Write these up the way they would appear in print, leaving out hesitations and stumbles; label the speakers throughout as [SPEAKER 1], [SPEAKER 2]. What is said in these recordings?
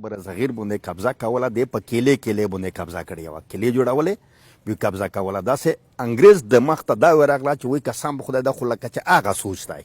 [SPEAKER 1] برصغیر باندې قبضه کوله، دی په کیلې کیلې باندې قبضه کړې وه، کیلې جوړولې بیا قبضه کوله. داسې انګریز دماغ ته دا ورغله چې وایي قسم په خدای دا خو لکه چې هغه سوچ دی.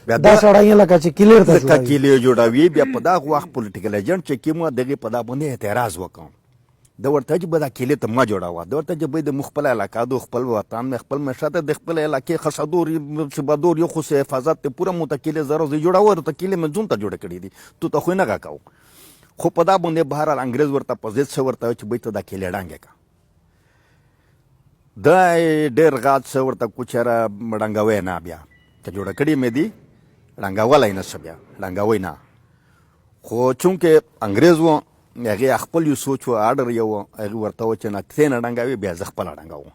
[SPEAKER 1] بیا
[SPEAKER 2] دا سړی لکه چې کیلې ورته
[SPEAKER 1] لکه
[SPEAKER 2] جوړوي.
[SPEAKER 1] کیلې جوړوي. بیا په دغه وخت پولیټیکل ایجنټ چې کوم و دغې په دا باندې اعتراض وکړ. ده ورته چې به دا کیلې ته مه جوړوه. ده ورته چې به د موږ خپله علاقه ده، خپل وطن مې خپل مې شته، د خپل علاقې خسدور سبادور یو خو څه حفاظت دی پوره، مو ته کیلې زره زه جوړوه، ورته کیلې مې ځون ته جوړې کړې دي، تو ته خو یې نه غا کوو. خو په دا باندې بهرحال انګرېز ورته په ضد څه ورته چې به ته دا کیلې ړنګې که. دا ډېر غاټ څه ورته کوچره ړنګوی نه، بیا که جوړه کړې مې دي ړنګولی نه څه، بیا ړنګوی نه. خو چونکه انګرېز و هغې خپل یو سوچ و، آرډر یې و، هغې ورته و چې نه ته نه ړنګوې بیا زه خپله ړنګوم.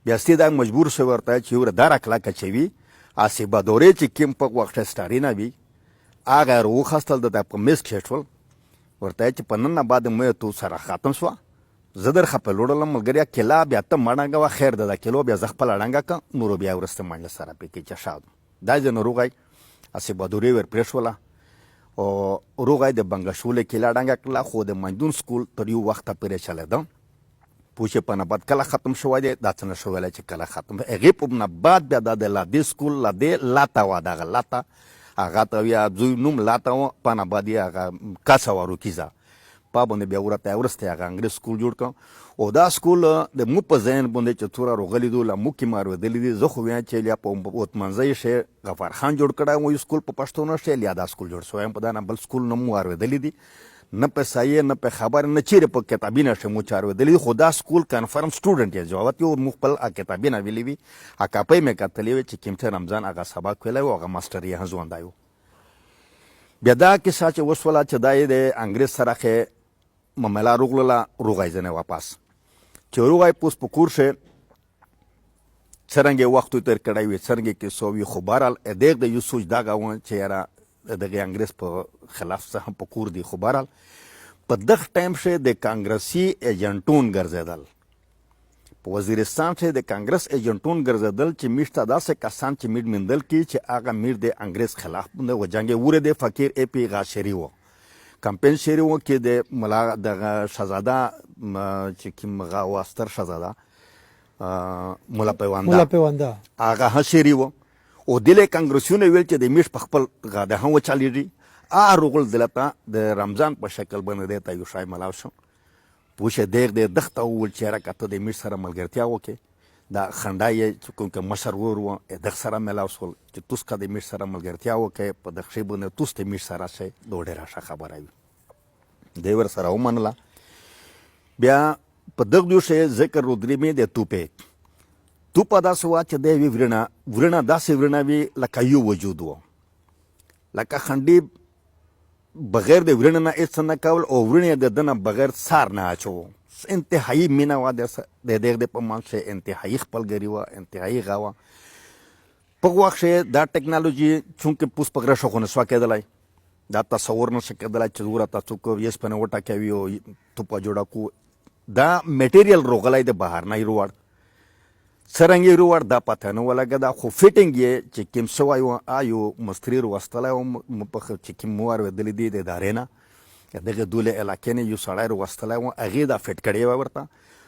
[SPEAKER 1] بیا ستې دا مجبور شو ورته چې وره دا را کلکه چوي هسې بدورې چې کوم په وخت سټارینه وي هغه یې راوخیستل، د په مېز کښېښول، ورته چې په نن نه بعد مې تو سره ختم شوه، زه درخه په لوړلم ملګریا کلا بیا ته مه ړنګوه، خیر ده دا کلو بیا زه خپله ړنګه کړم، نورو بیا وروسته مجلس سره پې کې چې ښاد دا ځای نه روغی هسې بدورې ور پرېښوله او روغی د بنګشولې کلا ړنګه کړله. خو د مندون سکول تر یو وخته پورې چلېده. پوه شې په نبات کله ختم شوی دی دا څه نه شو ویلی چې کله ختم. هغې په نبات بیا دا د لادې سکول لادې لاته وه، دغه لاته هغه ته بیا زوی نوم لاته و، په نبات یې هغه کڅه وه روکیزه په باندې بیا ورته ورسته هغه انګریز سکول جوړ کړ. او دا سکول د مو په ذهن باندې چې څوره روغلي دو لا مو کې ماروېدلي دي. زه خو وایم چې لیا په اوتمنځۍ شی غفار خان جوړ کړی و یو سکول په پښتو نه شی، لیا دا سکول جوړ شوی په دا نه بل سکول نه مو اورېدلي دي، نه په سایه نه په خبر نه چیرې په کتابي نه شی مو چې اورېدلي. خو دا سکول کنفرم سټوډنټ یې جوابت یو مو خپل کتابي نه ویلي وي، کاپۍ مې کتلې وي چې کوم چې رمضان هغه سبق ویلی و، هغه ماسټر یې هم ژوندی و. بیا دا کیسه چې وشوله چې دا یې د انګریز سره ښې معامله روغلله، روغی ځنې واپس چې روغی پوس په کور شي څرنګه وخت تیر کړی وي څرنګه کیسو وي. خو بهرحال دغه د یو سوچ دغه و چې یاره دغه انګریز په خلاف څه هم په کور دی. خو بهرحال په دغه ټایم شي د کانګرسي ایجنټون ګرځېدل په وزیرستان کښې د کانګرس ایجنټون ګرځیدل چې میشته داسې کسان چې میر میندل کی چې هغه میر د انګریز خلاف باندې وجنګ وره د فقیر ای پی غا شری و کمپین شری و کې د ملا دغه شهزاده چې کوم غا واستر شهزاده مولا پیوانده
[SPEAKER 2] مولا پیوانده
[SPEAKER 1] هغه هم شری و او دله کانګرسیونه ویل چې د میش په خپل غاده هم وچالیږي. ا روغل دلته د رمضان په شکل باندې دی ته یو شای ملاو شو پوه شه دیغ دی دښته وویل چې یاره که ته د میر سره ملګرتیا وکړې دا خنډا یې چې کوم که مشر ورور و دغ سره ملاو شول چې توس که د میر سره ملګرتیا وکړې په دغ شی باندې توس د میر سره شئ دا ډېره ښه خبره وي. دی ورسره ومنله. بیا په دغ دیو شی ذکر رودري مې د توپې توپه داسې وه چې دی وي ورڼه ورڼه داسې ورڼه وي لکه یو وجود و لکه خنډې بغیر د ورڼه نه هېڅ نه کول او ورڼې د ده نه بغیر څار نه اچوو. انتهایی مینه وه د دغه د په منځ کښې، انتهایی خپلګري وه، انتهایی غه وه. په وخت کښې دا ټکنالوژي چونکې پوس په غره خو نه شوه کېدلی، دا تصور نه شو کېدلی چې وره ته څوک یسپنه وټکوي او توپه جوړه کړو. دا میټیریل روغلی د بهر نه یې رووړ، څرنګه یې رووړ دا پته نه ولګېده، خو فټینګ یې چې کوم شوی و یو مستري روستلی و چې کوم مو اورېدلي دي د ادارې نه دغې دولې علاقې نه یو سړی روستلی و، هغې دا فټ کړې وه ورته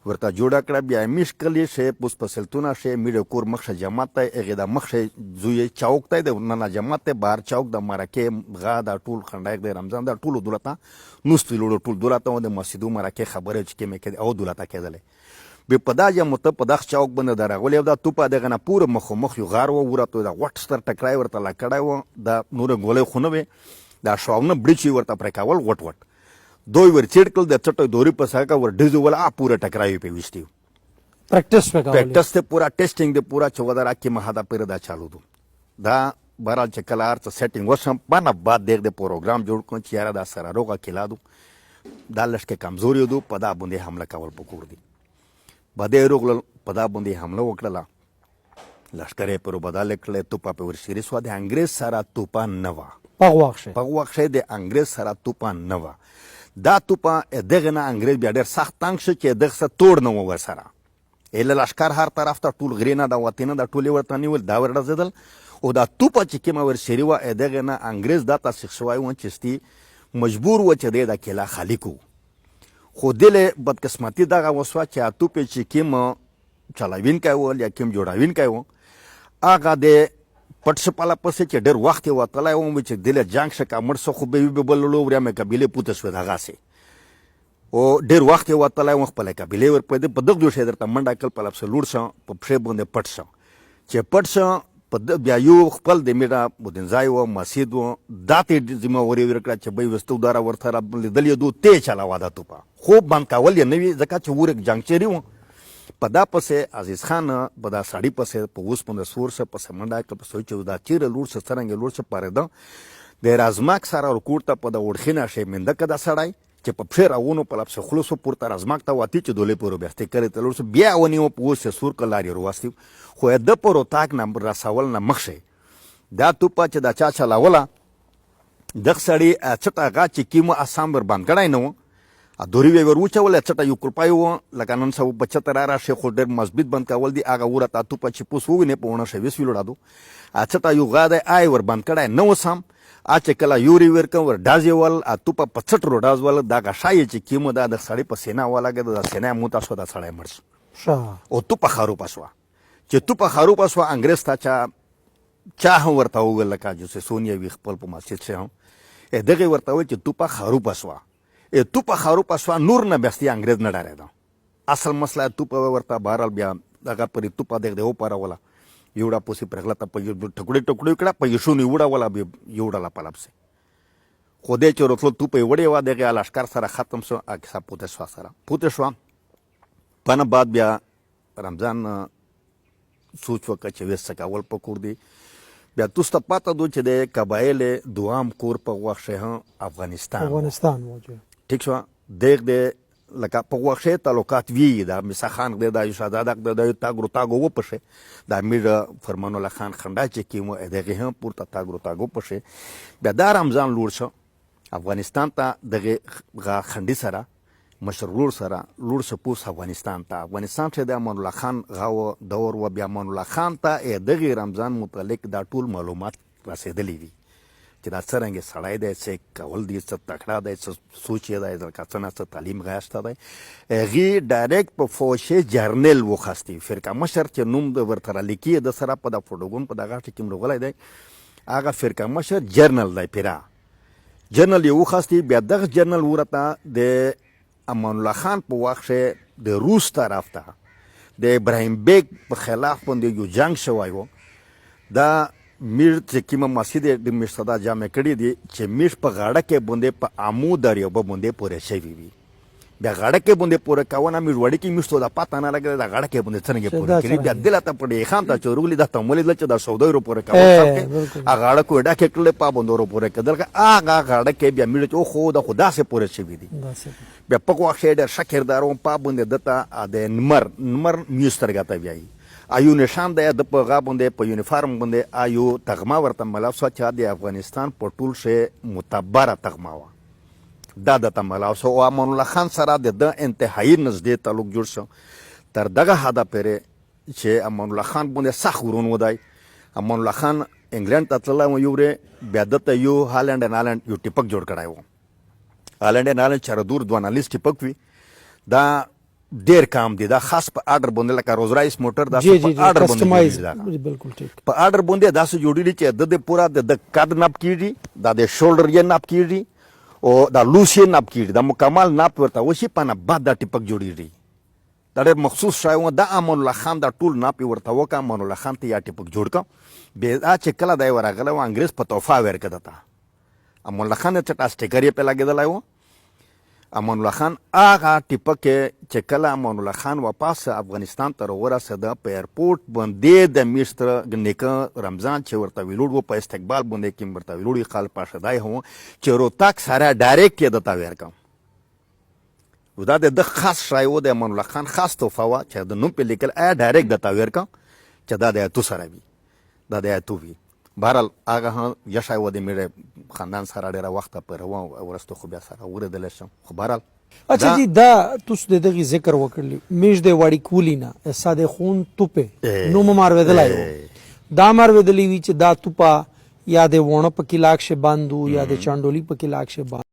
[SPEAKER 1] ورته جوړه کړه. بیا میش کلی شی پوس په سلتونه شی میډه کور مخ شه جماعت ته هغې دا مخ شه زوی چوک ته د ننه جماعت ته بهر چوک د مرکې غا دا ټول خنډایق د رمضان دا ټولو دولته نوستي لوړو ټول دولته د مسجدو مرکې خبرې چې کومې کېدې او دولته کېدلې. به په دا جمو ته په دغه چوک باندې درغلی او دا توپه دغه نه پوره مخ مخ یو غار و ورته دا غټ ستر ټکرای ورته لا کړی و، دا نور ګولۍ خو نه وې، دا شواونه بړیچې ورته پرې کول غټ غټ دوی ور چیټ کړل د څټو دوري په ساکه ور ډزو ول ا پوره ټکرای په وشتي
[SPEAKER 2] پریکټس په کول
[SPEAKER 1] پریکټس ته پورا ټیسټینګ دی پورا چې ودرا کې مهدا پر دا چالو دو. دا بهرحال چې کله هر څه سیټینګ وشم پنه بعد دغه د پروګرام جوړ کړم چې یاره دا سره روغه کلا دو دا لږ کې کمزوري دو په دا باندې حمله کول پکور دي. بده روغلل په دا باندې حمله وکړله، لښکر یې پر بدل کړل، توپه په ورشیري سوه. د انګریز سره توپه نه وه
[SPEAKER 2] په وخت کښې،
[SPEAKER 1] په وخت کښې د انګریز سره توپه نه وه. دا توپه دغه نه انګریز بیا ډېر سخت تنګ شو چې دغه څه توړ نه و ورسره. ایله لښکر هر طرف ته ټول غرینه دا وطنه دا ټول ورته نیول دا ورډزېدل. او دا توپه چې کومه ورسېري وه، دغې نه انګرېز دا تصدیق شوی و چې ستي مجبور و چې دی دا کلا خالي کو. خو دله بدقسمتي دغه وسوه چې توپې چې کوم چلاوینکی و یا کوم جوړاوینکی و، هغه د پټ شو پله پسې چې ډېر وخت یې وتلی و چې دله جنګ شه که مړ شو خو به وي به بل لور یا مې قبیلې پوته شوې دغسې، او ډېر وخت یې وتلی و خپله قبیلې ورپسې په دغه دوشې درته منډه کړل، په لپسې لوړ شه په پښې باندې پټ شه، چې پټ شه په بیا یو خپل د میړه بودنځای و مسید و، دا ته یې ذمه واري ورکړه چې به یې وستو داره ورته را لیدل یې دو ته یې چلاوه دا توپه، خو بند کول یې نه وي ځکه چې ورک جنګ چېرې و. په دا پسې عزیز خان په دا سړي پسې په اوس باندې سور شه پسې منډه کړه، پسې چې دا چېرې لوړ شه څرنګه لوړ شه پارېده د رزمک سره ورکور ته په د وړخینه شی میندکه دا سړی چې په پښې راونو په لپسې خوله سو پورته رزمک ته واتي چې دولې پورې بیا کلي ته لوړ سو، بیا ونیو په اوس یې سور کړ لار یې وروستي. خو یې د پر اتاق نه رسول نه مخ شي دا توپه چې دا چا چلاوله دغه سړي څټه غا چې کیمو اسام ور بند کړی نه و، دوري وی ور وچوله، څټه یو کلپای و لکه نن سبا په چتر را شي خو ډېر مضبوط بند کول دي، هغه وره تا توپه چې پوس ووینې په ونه شوي سوي لوړادو څټه یو غا دی آی ور بند کړی نه و سم، ا چې کله یوري ورکم ور ډازې ول ا توپه په څټ رو ډاز ول، دا غشا یې چې کیمو دا د سړي په سینه ولګېده، دا سینه یې موته شوه، دا سړی مړ شو او توپه خروپه شوه. چې توپه خروپه شوه انګرېز ته چا هم ورته وویل لکه جوسې سونیا وي خپل په مسجد کښې هم دغې ورته وویل چې توپه خروپه شوه، توپه خروپه شوه نور نه بیا ستې انګرېز نه ډارېده. اصل مسله توپه وه ورته، بهرحال بیا دغه پرې توپه دغه دی وپاروله، یوړه پسې پر غلطه په ټکړې ټکړې کړه، په یشونو یې وړوله، بیا یوړله په لپسې. خو دی چې راتلو توپه یې وړې وه، دغې لښکر سره ختم شو، کیسه پوته شوه سره پوته شوه. پنه بعد بیا رمضان سوچ وکړه چې ویس څه کول په کور دی. بیا تاسو ته پاته دو چې د قبایل دوام کور په غوښه هم افغانستان
[SPEAKER 2] افغانستان و
[SPEAKER 1] ټیک شو دغ د لکه په غوښه تعلقات وی دا میسا خان دی دا یو شهزاده دی دا یو تاګرو تاګو و پشه دا میر فرمان الله خان خندا چې کیمو دغه هم پورته تاګرو تاګو پشه. بیا دا رمضان لور شو افغانستان ته دغه خندي سره مشر ورور سره لور سپوس افغانستان ته. افغانستان چې د امان الله خان غاو دور و، بیا امان الله خان ته دغه رمضان متعلق دا ټول معلومات رسېدلي دي چې دا څرنګه سړی دی، څه کول دی، څه تکړه دی، څه سوچ یې دی، لکه څه نه څه تعلیم غیاشته دی. هغې ډایرکټ په فوج جرنیل وخستی، فرقه مشر چې نوم د ورته رالیکي د سره په دا فوټوګون په دغه کې راغلی دی، هغه فرقه مشر جرنل دی، پیرا جنرال یې وخستی. بیا دغه جنرال ورته د امان الله خان په وخت کښې د روس طرف ته د ابراهیم بیگ په خلاف باندې یو جنګ شوی و، دا میر چې کومه مسجد یې د میر صدا جامع کړي دي چې میر په غاړه کې باندې په امو دریابه باندې پورې شوي وي، بیا غاړه کې باندې پورې کوه نه میر وړي کې میر ته دا پته نه لګېده دا غاړه کې باندې څرنګه پورې کړي. بیا دله ته په ډېر خان ته چې ورغلي دا ته ولیدل چې دا سودای رو پورې کوه، هغه غاړه کو ډکه کړلې په باندې رو پورې کېدل، هغه غاړه کې بیا میر چې خو دا خو داسې پورې شوي دي. بیا په وخت کې ډېر ښه کردار وم، په باندې ده ته د نمر نمر میو سترګه ته بیایي ایو نشان دی د په غا باندې په یونیفارم باندې ایو تغما ورته ملاو شوه چې د افغانستان په ټول شی معتبره تغما وه، دا د ته ملاو شو. او امان الله خان سره د ده انتهایی نږدې تعلق جوړ شو تر دغه حده پورې چې امان الله خان باندې سخت ورون ودی. امان الله خان انګلند ته تللی و یو ورې، بیا ده ته یو هالنډ اینډ هالنډ یو ټیپک جوړ کړی و. هالنډ اینډ هالنډ چاردور دوه نالیز ټیپک وي، دا ډیر کام دی، دا خاص په آرډر باندې لکه روز رایس موټر دا په آرډر باندې جوړیږي،
[SPEAKER 2] بالکل ټیک
[SPEAKER 1] په آرډر باندې داسې جوړیږي چې د دې پورا د قد ناپ کیږي، دا د شولډر یې ناپ کیږي او دا لوس یې ناپ کیږي، دا مکمل ناپ ورته وشي په نه بعد دا ټیپک جوړیږي. دا ډېر مخصوص شی و. دا امان الله خان دا ټول ناپ یې ورته وکړه، امان الله خان ته یا ټیپک جوړ کړ. بیا دا چې کله دی ورغلی و انګرېز په تحفه ورکړه ده ته، امان الله خان چې سټیکر یې پرې لګېدلی و. امان الله خان هغه ټیپک چې کله امان الله خان واپس افغانستان ته راورسېده په ایرپورټ باندې د میر ستر نیکه رمضان چې ورته ویلوړ و په استقبال باندې کې ورته ویلوړ وي خال پاشدای هم چې روتاک سره ډایرکټ یې ده ته ورکړ. نو دا د ده خاص شی و، د امان الله خان خاص تحفه وه چې د نوم پرې لیکل آیا ډایرکټ ده ته ورکړ چې دا د اتو سره وي، دا د اتو وي. بهرحال هغه هم یشای و د میړه خاندان سره ډېره وخته په روان ورستو خو بیا سره ورېدلی شم. خو بهرحال
[SPEAKER 2] اچھا جی دا تاسو د دغه ذکر وکړل میش د وړي کولی نه ساده خون توپه نو مارویدلای و. دا مرویدلی وي چې دا توپا یا د وونه په کلاک شه باندو یا د چانډولی په کلاک شه باندو.